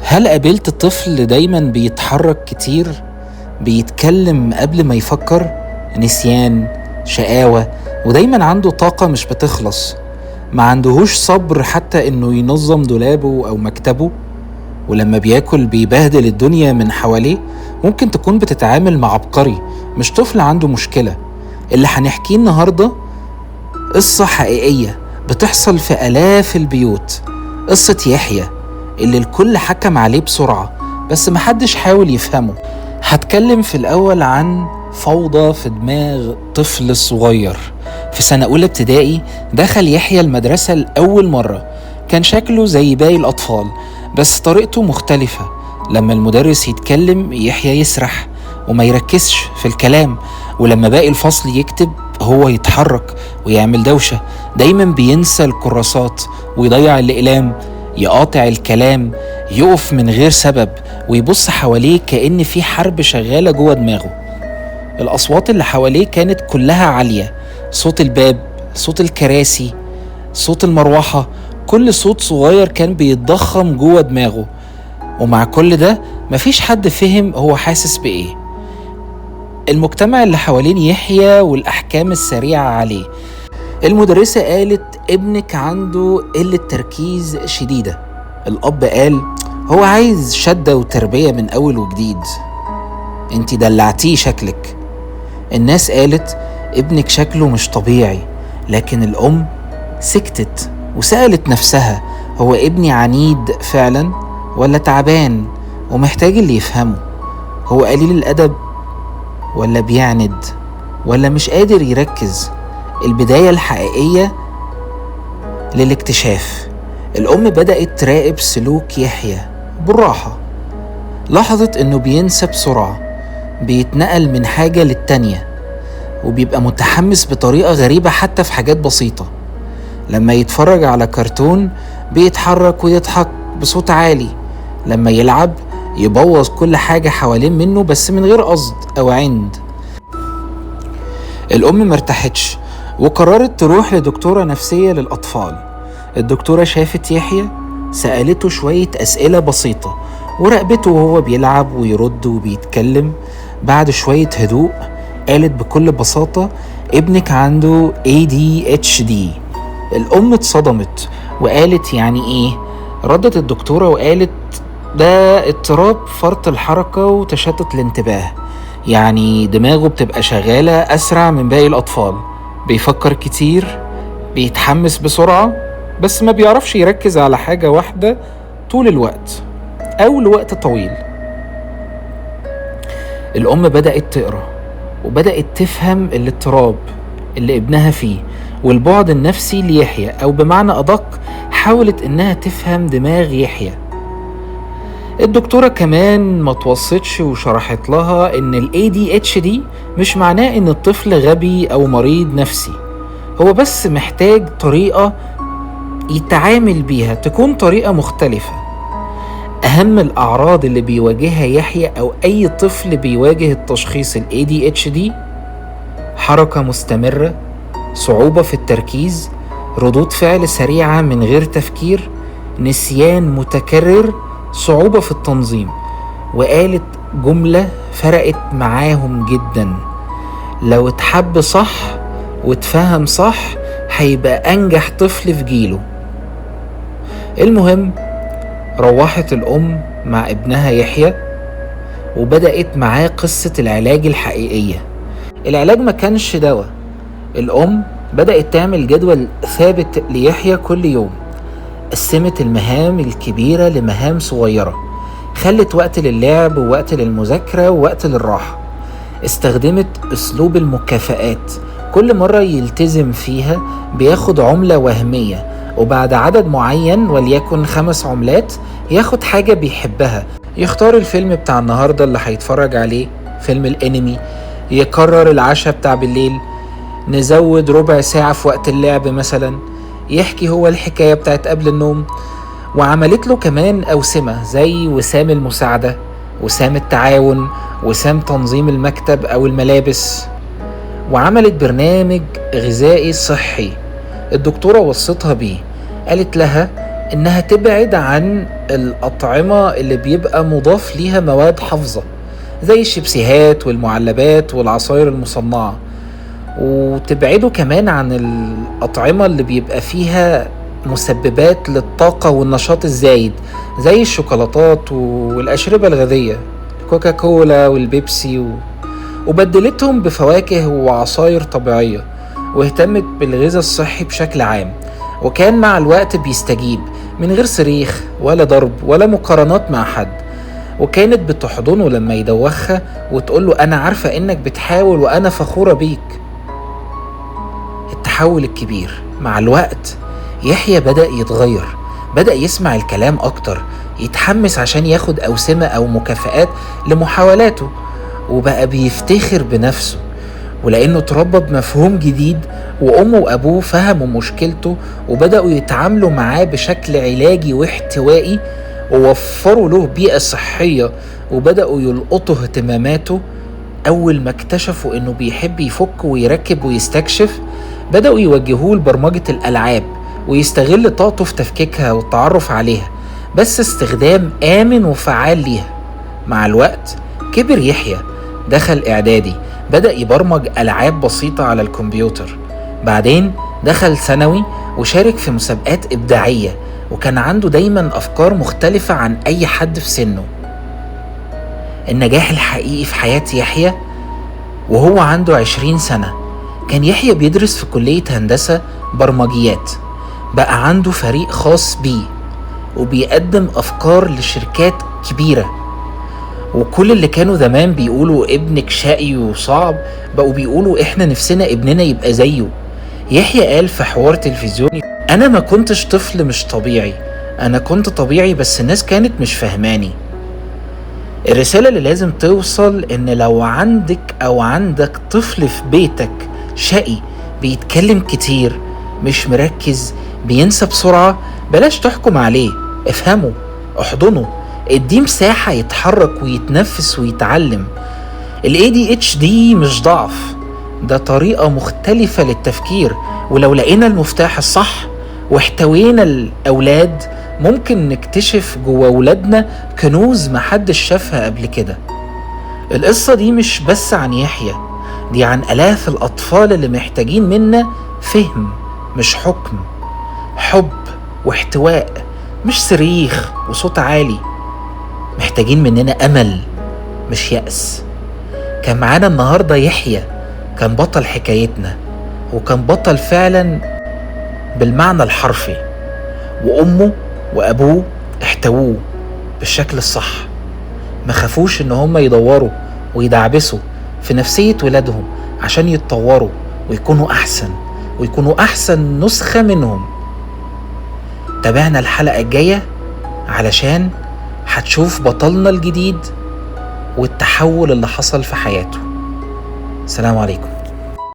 هل قابلت طفل دايما بيتحرك كتير، بيتكلم قبل ما يفكر، نسيان، شقاوة، ودايما عنده طاقة مش بتخلص، ما عندهوش صبر حتى انه ينظم دولابه او مكتبه، ولما بياكل بيبهدل الدنيا من حواليه؟ ممكن تكون بتتعامل مع عبقري، مش طفل عنده مشكلة. اللي هنحكيه النهاردة قصة حقيقية بتحصل في آلاف البيوت، قصة يحيى اللي الكل حكم عليه بسرعة بس محدش حاول يفهمه. هتكلم في الأول عن فوضى في دماغ طفل صغير. في سنة أولى ابتدائي دخل يحيى المدرسة لأول مرة. كان شكله زي باقي الأطفال بس طريقته مختلفة. لما المدرس يتكلم يحيى يسرح وما يركزش في الكلام، ولما باقي الفصل يكتب هو يتحرك ويعمل دوشة. دايما بينسى الكراسات ويضيع الأقلام، يقاطع الكلام، يقف من غير سبب، ويبص حواليه كأن في حرب شغالة جوه دماغه. الأصوات اللي حواليه كانت كلها عالية، صوت الباب، صوت الكراسي، صوت المروحة، كل صوت صغير كان بيتضخم جوه دماغه. ومع كل ده مفيش حد فهم هو حاسس بإيه. المجتمع اللي حوالين يحيى والأحكام السريعة عليه. المدرسة قالت ابنك عنده قلة تركيز شديدة. الأب قال هو عايز شدة وتربية من أول وجديد، انتي دلعتيه شكلك. الناس قالت ابنك شكله مش طبيعي، لكن الأم سكتت وسألت نفسها هو ابني عنيد فعلا ولا تعبان ومحتاج اللي يفهمه؟ هو قليل الأدب ولا بيعند ولا مش قادر يركز؟ البداية الحقيقية للاكتشاف. الأم بدأت تراقب سلوك يحيى بالراحة. لاحظت إنه بينسى بسرعة، بيتنقل من حاجة للتانية، وبيبقى متحمس بطريقة غريبة حتى في حاجات بسيطة. لما يتفرج على كرتون بيتحرك ويضحك بصوت عالي، لما يلعب يبوظ كل حاجة حوالين منه بس من غير قصد أو عند. الأم مرتاحتش وقررت تروح لدكتورة نفسية للأطفال. الدكتورة شافت يحيى، سألته شوية أسئلة بسيطة وراقبته وهو بيلعب ويرد وبيتكلم. بعد شوية هدوء قالت بكل بساطة ابنك عنده ADHD. الأم اتصدمت وقالت يعني إيه؟ ردت الدكتورة وقالت ده اضطراب فرط الحركة وتشتت الانتباه، يعني دماغه بتبقى شغالة أسرع من باقي الأطفال، بيفكر كتير، بيتحمس بسرعة، بس ما بيعرفش يركز على حاجة واحدة طول الوقت أو لوقت طويل. الأم بدأت تقرأ وبدأت تفهم الاضطراب اللي ابنها فيه والبعد النفسي ليحيى، أو بمعنى أدق حاولت إنها تفهم دماغ يحيى. الدكتورة كمان ما توصتش وشرحت لها إن ال ADHD مش معناه إن الطفل غبي أو مريض نفسي، هو بس محتاج طريقة يتعامل بيها تكون طريقة مختلفة. أهم الأعراض اللي بيواجهها يحيى أو أي طفل بيواجه التشخيص ال ADHD: حركة مستمرة، صعوبة في التركيز، ردود فعل سريعة من غير تفكير، نسيان متكرر، صعوبة في التنظيم. وقالت جملة فرقت معاهم جدا: لو اتحب صح واتفهم صح هيبقى أنجح طفل في جيله. المهم روحت الأم مع ابنها يحيى وبدأت معاه قصة العلاج الحقيقية. العلاج ما كانش دواء. الأم بدأت تعمل جدول ثابت ليحيى كل يوم، قسمت المهام الكبيرة لمهام صغيرة، خلت وقت للعب ووقت للمذاكرة ووقت للراحة. استخدمت أسلوب المكافآت، كل مرة يلتزم فيها بياخد عملة وهمية، وبعد عدد معين وليكن 5 عملات ياخد حاجة بيحبها. يختار الفيلم بتاع النهاردة اللي هيتفرج عليه، فيلم الانمي، يكرر العشاء بتاع بالليل، نزود ربع ساعة في وقت اللعب مثلا، يحكي هو الحكاية بتاعت قبل النوم. وعملت له كمان أوسمة زي وسام المساعدة، وسام التعاون، وسام تنظيم المكتب أو الملابس. وعملت برنامج غذائي صحي الدكتورة وصتها بيه، قالت لها إنها تبعد عن الأطعمة اللي بيبقى مضاف ليها مواد حافظة زي الشيبسيهات والمعلبات والعصاير المصنعة، وتبعده كمان عن الأطعمة اللي بيبقى فيها مسببات للطاقة والنشاط الزايد زي الشوكولاتات والأشربة الغازية كوكاكولا والبيبسي وبدلتهم بفواكه وعصاير طبيعية، واهتمت بالغذاء الصحي بشكل عام. وكان مع الوقت بيستجيب من غير صريخ ولا ضرب ولا مقارنات مع حد، وكانت بتحضنه لما يدوخها وتقوله أنا عارفة إنك بتحاول وأنا فخورة بيك. التحول الكبير مع الوقت، يحيى بدأ يتغير، بدأ يسمع الكلام أكتر، يتحمس عشان ياخد أوسمة أو مكافآت لمحاولاته، وبقى بيفتخر بنفسه. ولأنه اتربى بمفهوم جديد، وأمه وأبوه فهموا مشكلته وبدأوا يتعاملوا معاه بشكل علاجي واحتوائي، ووفروا له بيئة صحية، وبدأوا يلقطوا اهتماماته. أول ما اكتشفوا إنه بيحب يفك ويركب ويستكشف، بدأوا يوجهوه لبرمجة الألعاب ويستغل طاقته في تفكيكها والتعرف عليها، بس استخدام آمن وفعال ليها. مع الوقت كبر يحيى، دخل إعدادي، بدأ يبرمج ألعاب بسيطة على الكمبيوتر، بعدين دخل ثانوي وشارك في مسابقات إبداعية، وكان عنده دايما أفكار مختلفة عن أي حد في سنه. النجاح الحقيقي في حياة يحيى وهو عنده 20 سنة، كان يحيى بيدرس في كلية هندسة برمجيات، بقى عنده فريق خاص بيه وبيقدم أفكار لشركات كبيرة. وكل اللي كانوا زمان بيقولوا ابنك شقي وصعب بقوا بيقولوا احنا نفسنا ابننا يبقى زيه. يحيى قال في حوار تلفزيوني: انا ما كنتش طفل مش طبيعي، انا كنت طبيعي بس الناس كانت مش فهماني. الرسالة اللي لازم توصل ان لو عندك او عندك طفل في بيتك شقي، بيتكلم كتير، مش مركز، بينسى بسرعة، بلاش تحكم عليه، افهمه، احضنه، اديه مساحة يتحرك ويتنفس ويتعلم. ال ADHD مش ضعف، ده طريقة مختلفة للتفكير، ولو لقينا المفتاح الصح واحتوينا الأولاد ممكن نكتشف جوا ولادنا كنوز محدش شافها قبل كده. القصة دي مش بس عن يحيى، دي عن آلاف الأطفال اللي محتاجين منا فهم مش حكم، حب واحتواء مش صريخ وصوت عالي، محتاجين مننا أمل مش يأس. كان معانا النهاردة يحيى، كان بطل حكايتنا، وكان بطل فعلا بالمعنى الحرفي، وأمه وأبوه احتووه بالشكل الصح، ما خافوش إن هم يدوروا ويدعبسوا في نفسية ولادهم عشان يتطوروا ويكونوا أحسن، ويكونوا أحسن نسخة منهم. تابعنا الحلقة الجاية علشان هتشوف بطلنا الجديد والتحول اللي حصل في حياته. سلام عليكم.